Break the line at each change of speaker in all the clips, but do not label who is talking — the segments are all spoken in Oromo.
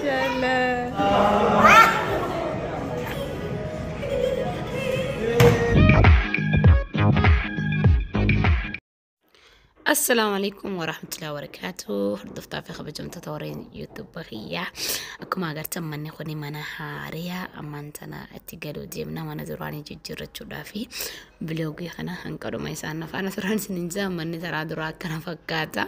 Maashaallah. Assalaamu alaikum warahmatullahi wabarakatuh. Hordoftaa fi kabajamtoota warreen YouTube kiyyaa. Akkuma agartan manni kun mana haariyaa ammaan tana itti galuu deemna, mana duraanii jijjiirrachuudhaa fi vlogii kana hanqadhuma isaan faana turan isin hin jaa. Manni taraa duraa akkana fakkaata.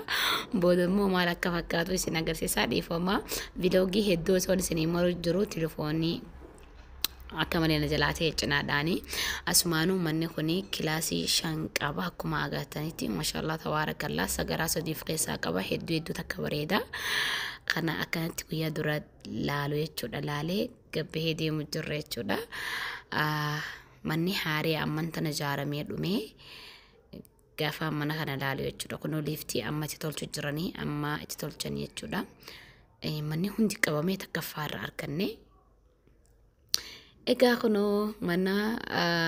Booda immoo maal akka fakkaatu isin agarsiisaa. Dhiifama, vlogii hedduu osoo isin maru jiru telefoonii akka malee na jalaa ta'e cinaadhaani. Asumaanuu manni kun kilaasii 5 qaba akkuma agartanitti. Maashaallah tabaarakallaa, sagaraa 3 of keessaa qaba. Hedduu hedduu takka bareeda. Kana akkanatti guyyaa dura laalu jechuudha. Laalee gabbahee deemu jirra jechuudha. Manni haaree amman tana ijaaramee dhumee gaafa mana kana laalu jechuudha. Kunoo liiftii amma itti tolchu jiranii, amma itti tolchanii jechuudha. Manni hundi qabamee takkaffaarra arganne. Egaa kunoo mana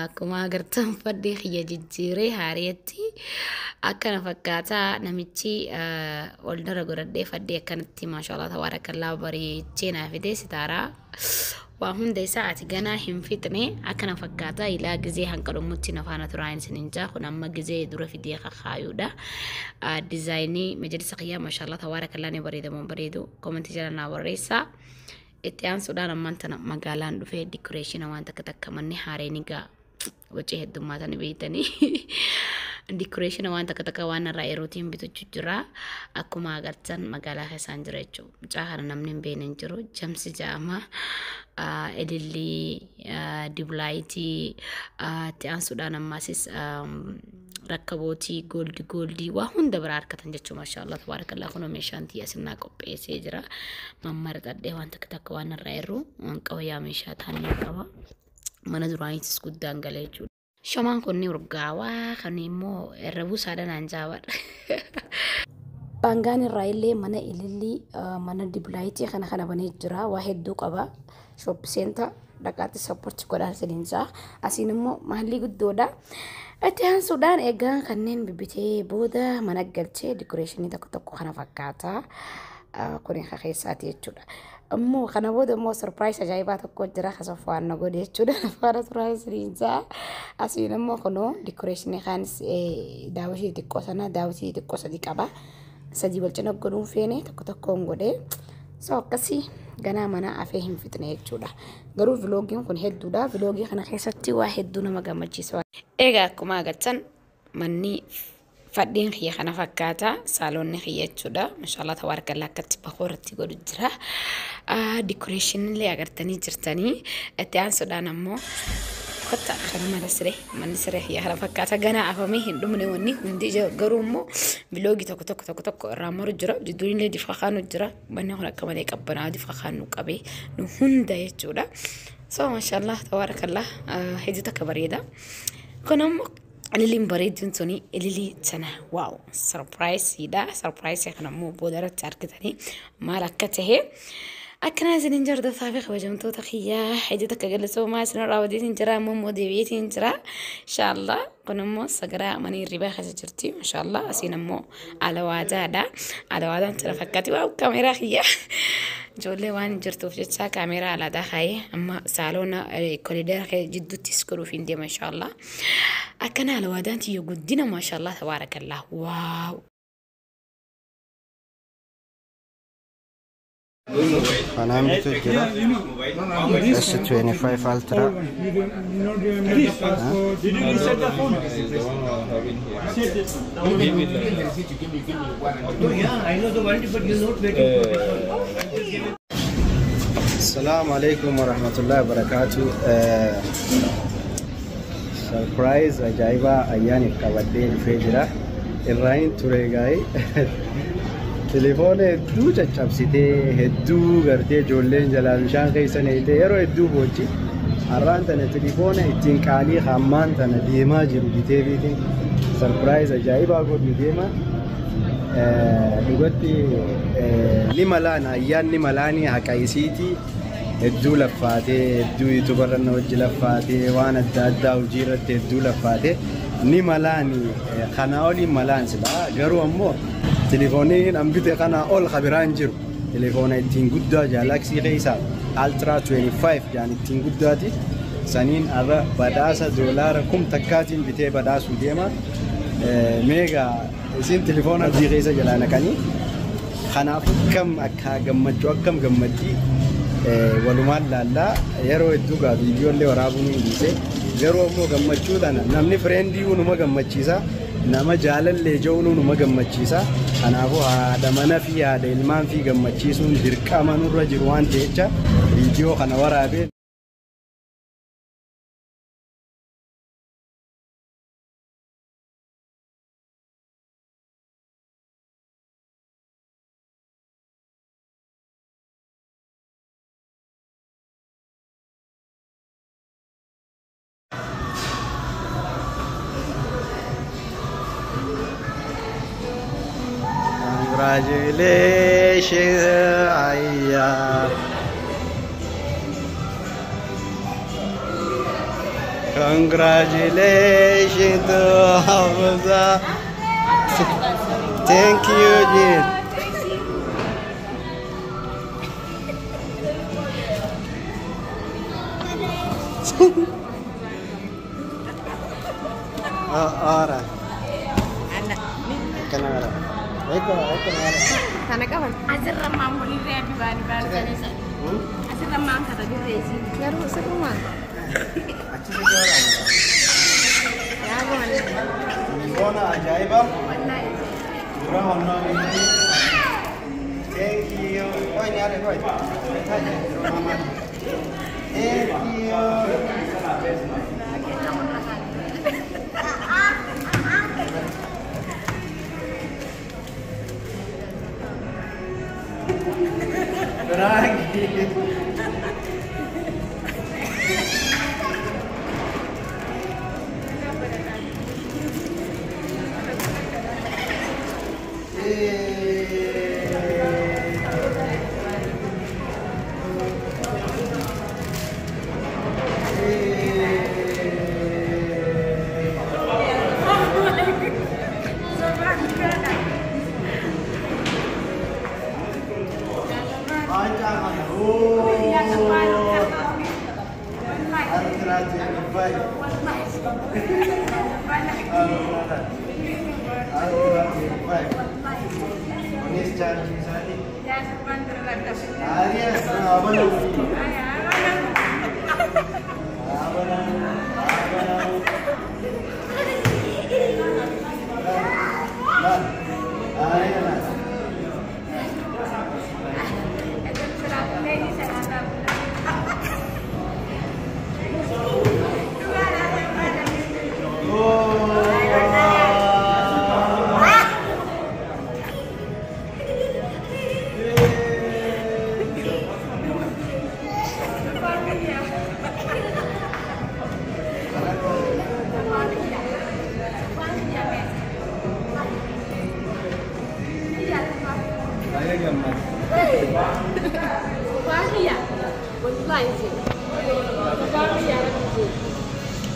akkuma agartan fadhii kiyya jijjiiree haareetti akkana fakkaataa. Namichi ol dara godhadhee fadhii akkanatti maashaallah tabaarakallaa bareechee naa fide. Sitaaraa waa hunda isaa ati ganaa hin fixne akkana fakkaata. Ilaa gizee hanqadhumutti na faana turaan isin hin jaa. Kun amma gizee dura fidee kakaayuudha. Dizaayinii majalisa kiyyaa maashaallah tabaarakallaa ni bareedamoo bareedu komentii jala naa barreessaa. Itti aansuudhaan ammaan tana magaalaan dhufee decoration waan takka takka, manni haareen egaa wacii heddummaatanii beeytanii, decoration waan takka takka waan irraa yerootiin bituchu jira. Akkuma agartan magaalaa keessaan jira jechuudha. Mucaa kana namni hin beekne hin jiru. Jamsi jedhama. Ilillii, diblaayitii, itti aansuudhaan ammaasis rakkabootii gold goldii waa hunda biraa harkatan jechuudha. Maashaallah tabaarakallaa, kunoo meeshaan tiyya asinnaa qopheessee jira. Mammarxadhee waan takka takka waan irraa jirru waan qaba, yaa meeshaa taanii qaba. Mana duraaniitis guddaan galee jechuudha. Shamaan kun ni urgaawaa, kan immoo irra buusaadha naan jaabadha. Baangaan irraa illee mana ilillii, mana diblaayitii kana kana banee jira. Waa hedduu qaba. Shop center dhaqaatti support godhaa isiniin jaa. Asiin immoo maallii guddoodha. Itti aansuudhaan egaa kanneen bibbitee booda mana galchee decorationii tokko tokko kana fakkaata. Kun keessaati jechuudha. Immoo kana booda immoo surprise ajaa'ibaa tokko jira, kasaf waan na godhe jechuudha. Faana turaa isiniin jaa. Asiin immoo kunoo decorationii kaanis daawwitii xiqqoo sana, daawwitii xiqqoo 3 qaba. 3 wal cina godhuun feene tokko tokkoon godhee. So akkasii ganaa mana afee hin fixne jechuudha. Garuu vlogiin kun hedduudha. Vlogii kana keessatti waa hedduu nama gammachiisa. Egaa akkuma agartan manni fadhiin kiyya kana fakkaata. Saaloonni kiyya jechuudha. Maashaallah tabaarakallaa, akkatti bakoo irratti godhu jira. Decorationii illee agartanii jirtanii. Itti aansuudhaan ammoo kotta kana mana siree, manni siree kiyya kana fakkaata. Ganaa afamee hin dhumne wanni hundi, garuu immoo vlogii tokko tokko tokko tokko irraa maru jira. Jidduun illee difa kaanu jira. Manni kun akka malee qabbanaa, difa kaanu qabee nu hunda jechuudha. So maashaallah tabaarakallaa, hedduu takka bareeda. Kun ammoo ililiin bareedduun tuni ililii tana, wow, surpriseiidha. Surpriseii kana immoo booda irratti argitanii maal akka tahe. Akkana isinin jordofaa fi kabajamtoota kiyyaa, hedduu takka galatoomaa. Isin irraa wadiitiin jira, ammoo immoo deebi'eetiin jira. Inshaallah kun immoo sagaraa mana hirribaa keessa jirti. Inshaallah asiin ammoo alawaadaadha. Alawaadaan tana fakkaati. Wow, kaameeraa kiyya. Ijoollee waan jirtuuf jecha kaameeraa alaadaa kaayee amma saaloona koliidara jidduuttis godhuuf hin deema inshaallah. Akkana alawaadaan tiyya guddina, maashaallah tabaarakallah, wow.
Kanaan bitu jira S25 Ultra.
Did you reset the phone? Yeah, I know the warranty, but you're not waiting for this one.
Assalamu alaikum warahmatullahi wabarakatuh. Surprise ajaa'ibaa ayyaaniif qabadhee dhufee jira. Irraayin ture gaa'ee. Telefoona hedduu caccabsitee, hedduu gartee ijoolleen jalaa bishaan keessa neeyitee, yeroo hedduu boochi. Har'aan tana telefoona ittiin qaalii hammaan tana deemaa jiru bitee biitee surprise ajaa'ibaa godhu deema. Dhugatti ni malaan ayyaanni malaanii haqa isiitii hedduu laffaatee, hedduu YouTuberra na wajji laffaatee, waan adda addaa hojii irratti hedduu laffaatee. Ni malaani kanaa oliin malaan silaa garuu ammoo telefooniin an bite kanaa ol kabiraan jiru. Telefoona ittiin guddaa Galaxy keessaa Ultra 25 jaan ittiin guddaati. Saniin har'a badhaasa $1,000 bitee badhaasuu deema. Meegaa isin telefoona abdii keessa jalaa naqanii kanaaf akkam akka gammachuu akkam gammaddii walumaan laallaa yeroo hedduu gaa viidiyoollee waraabuun hin dhiise. Garuu ammoo gammachuu tana namni friendii numa gammachiisa, nama jaalallee jiru numa gammachiisa. Kanaafuu haadha mana fi haadha ilmaan fi gammachiisuun dirqama nurra jiru waan ta'echa viidiyoo kana waraabee. Congratulations, Aya. Congratulations to Hamza. Thank you, Jin. Ahora. Thank you. Thank you.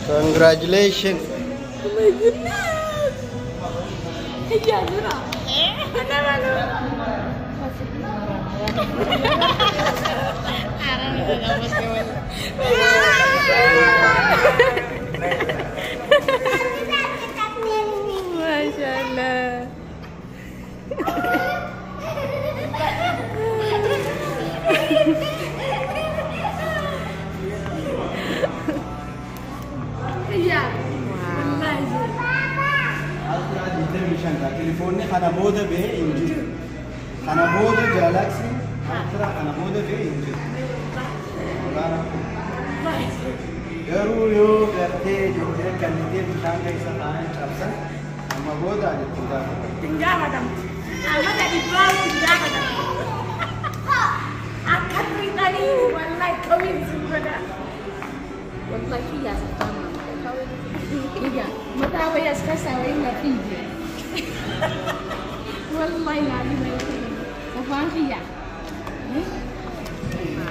Congratulations.
Oh my goodness. MashaAllah.
Telefoonni kana booda ba'ee hin jiru. Kana booda Galaxy Ultra kana booda ba'ee hin jiru. Garuu yoo gartee ijoolleen kanneen bishaan keessa taa'an cabsan amma booda ani itti gaafatamu.
Hin gaafatamu. Amma gadi bahu hin gaafatamu. Akka turitanii wallahi kamiin isin godha. Wallahi kiyyaa saffaan. Kiyyaa mataa wayii as keessaa wayii na fiige. Wallahi العظيم صفان خيا.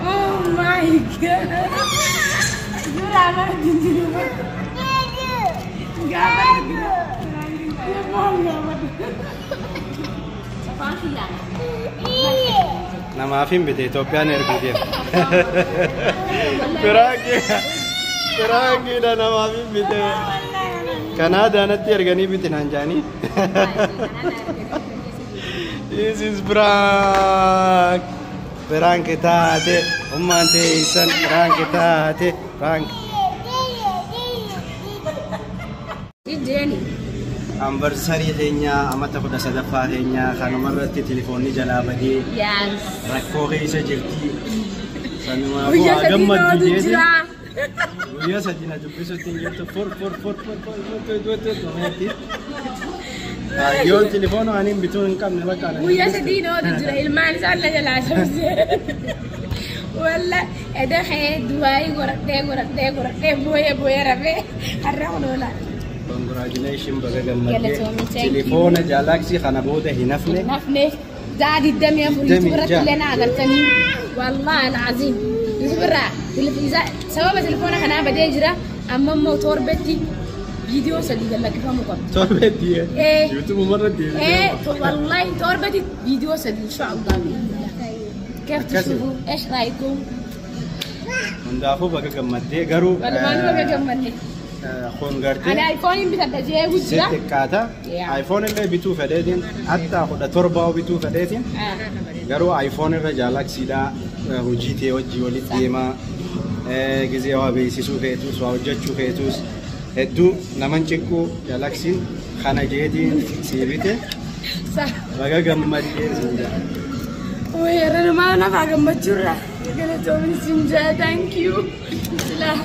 Oh my God. Jura ما Afaan kiyyaan.
Namaaf hin bite, Itoophiyaan erguu deema. Prankiidha, namaaf hin bite. Kanaadaanatti erganii bitinaan jaanii. This is prank. Prank taate, ummaan teessan prank taate, prank.
Jijjeeni.
Anniversary keenya amata 13ffaa keenya kanuma irratti telefoonni jalaa badee rakkoo keessa jirti. Sanumaafuu
Guyyaa
haa
3
gammaddu
nootu
jeeti.
jira.
Guyyaa 3 na dubbisutti hin jirtu, fur fur fur fur fur fur fur fur fur. Yoon telefoona ani bituu hin qabne bakka na
Guyyaa
dubbistu.
3 nootu jira, ilmaan isaan na jalaa cabsee. Walla edda ka'ee du'aayii godhadhee godhadhee godhadhee booyee booyee rafee har'a kun oola.
Congratulations, baga gammaddee.
Galatoomii, thank you.
Telefoona Galaxy kana booda hin hafne.
Nafne za'a 24 YouTube irratti illee na agartanii, wallahi alcaziim, YouTube irraa sababa telefoona kanaa badee jira. Amma immoo torbetti viidiyoo 3 gad lakkifamuu qabdi.
Torbetti.
Eh.
YouTube irratti.
ايه والله، torbetti viidiyoo 3 ان شاء الله باذن الله. كيف
كسر.
تشوفوا؟ ايش رايكم؟
Hundaafuu baga gammaddee garuu.
Walumaan baga gammanne.
Kun gartee.
Ani iPhone bitadha jee guddaa.
Sitti xiqqaata. iPhone illee bituu fedheetiin, hatta 17 bituu fedheetiin, garuu iPhone irra Galaxydha hojii ta'e hojii walitti deemaa, gizee waa beeksisuu feetus, waa hojjechuu feetus, hedduu naman cinquu Galaxyn kana jeetiin sii bite. Baga gammaddee siin jedha.
Weeraruma nafaa gammachuurraa galatoomin siin jaa, thank you. Silaa.